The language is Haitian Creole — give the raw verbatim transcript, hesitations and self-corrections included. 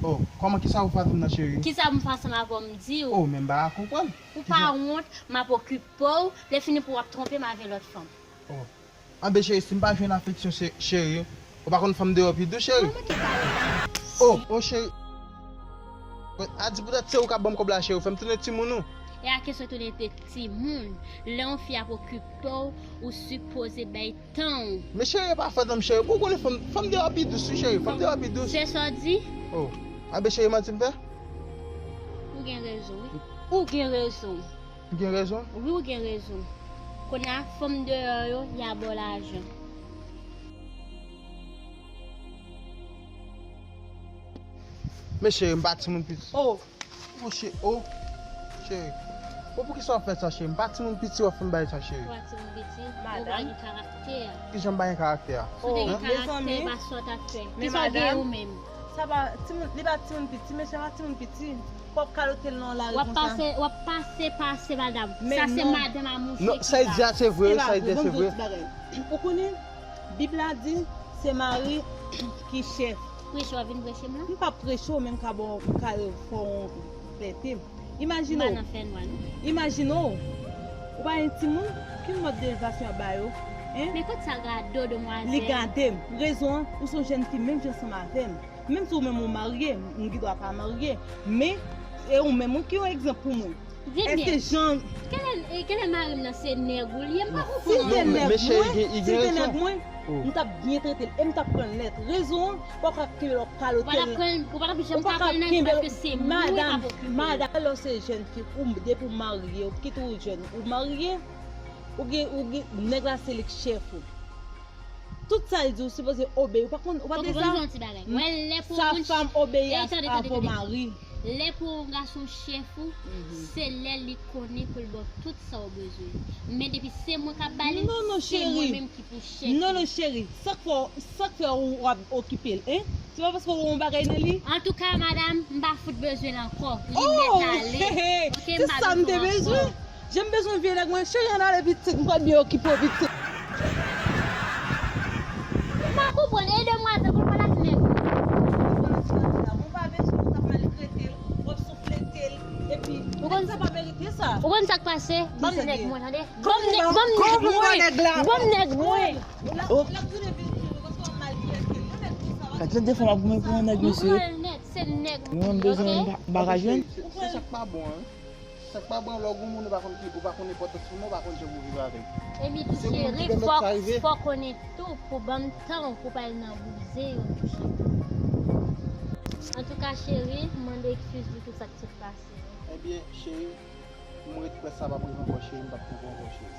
Oh, kòman, kisa ou fè avè m nan, cheri? Kisa m fè ansanm avè w, m di w? Oh, men m pa ka konprann. Ou pa wont, m ap okipe w, lè fini pou w ap twonpe m avè lòt fanm. Oh. Anben, cheri, si m pa jwenn afeksyon, che-, cheri, ou pa konn fanm deyò pi dous, cheri? Mwen ki pale la. Oh, oh, cheri. A di poutèt se ou k ap ban m kòb la, cheri, ou fè m tounen timoun ou. E a kesyon tounen te timoun. Lè yon fi ap okipe w, ou sipoze bay tan w. Men cheri, e pa fòt an m, cheri. Pou w konnen fanm, fanm deyò pi dous, wi, cheri. Fanm deyò pi dous. Se sa w di? Oh. Anben, cheri, manti m fè? Ou gen rezon, wi. Ou gen rezon. M gen rezon? Wi, ou gen rezon. Kounye a, fanm deyò yo, y a ba w lajan. Men cheri, m pa timoun piti. Oh. Oh, che-, oh, cheri. Oh, poukisa w ap fè sa, cheri? M pa timoun piti, w ap fè m bagay sa, cheri. Ou pa timoun piti? Ou pa gen karaktè. Kijan m pa gen karaktè a? Si w te gen karaktè, e pa sa w t ap fè. Kisa w gen ou menm? Sa pa timoun, li pa timoun piti, mesye pa timoun piti. W ap kalote l nan lari konsa. W ap pase, w ap pase, pase, madanm. Sa se madanm a mouche ki la. Non, sa l di a se vre, sa l di a se vre. Ou konnen, Bib la di, se mari ki chèf. Preche w ap vin preche m la? M p ap preche w, men m ka ba w, m ka fè w yon vète. Imajine w. M pa nan fènwa, non. Imajine w. Ou pa gen timoun, ki mòd de elevasyon y ap ba yo? Hein? Men kote sa gade w, demwazèl? Li gade m. Rezon an, ou se yon jèn fi, menm jan ansanm avè m. Menm si ou menm ou marye, m gen dwa pa marye, men e ou menm wi ki yon egzanp pou mwen. Èske jan... Kenlè, e, kenlè mari m nan se nèg ou li ye, m pa konprann. Si l te nèg mwen, si l te nèg mwen, m t ap byen trete l e m t ap pran l nèt. Rezon an, ou pa ka kenbe l, w ap kalote l. Ou pa t ap janm ka pran l nèt paske se mwen k ap okipe l. Madanm, madanm, lè w se jèn fi, ou depi w marye, ou kite w jèn, ou marye, ou gen, ou gen, nèg la se li k chèf ou. Tout sa l di w sipoze obeyi. Ou pa konn, ou pa te sa? Sa femme obéit à, à vos maris. Lè pou yon gason chèf ou, se lè li konnen pou l ba w tout sa w bezwen. Men depi se mwen k ap ba li, se mwen menm ki pou chèf li. Non, non, cheri. Sa k fè, sa k fè ou ap okipe l, hein? Se pa paske ou wè yon bagay nan li? Antouka, madanm, m pa fout bezwen l ankò. Li nèt ale. Ok, m pa bezwen l ankò. Jan m bezwen vye nèg mwen, cheri, ann ale pitit, m pral byen okipe w pitit. M pa konprann, e demwazèl, pou l pa lage nèg. Ou pa bezwen, w ap maltrete l, w ap souflete l, epi nèg sa pa merite sa. Ou konn sa k pase? Ban m nèg mwen, tande? Ban m nèg, ban m nèg mwen! Ban m nèg mwen! L ap tounen vin sou nou, paske w ap maltrete l. Yon nèg konsa, w ap... Gade de fanm ap goumen pou yon nèg, mesye. Ou pran l nèt, se nèg mwen, ok? Mwen bezwen, m pa, m pa ka jwenn. Se, se sa k pa bon, hein. Sa k pa bon, lè w gen yon moun ou pa konn ki, ou pa konn enpòtans moun nan, ou pa konn jan pou viv avè l. Epi tou, cheri, fò, fò konnen tou, pou ban m tan w, pou pa al nan bouzen yo tou, cheri. Antouka, cheri, m mande ekskiz pou tout sa k sot pase yo. Ebyen, cheri, m ret kwè sa p ap rive ankò, cheri, m p ap twonpe w ankò, cheri.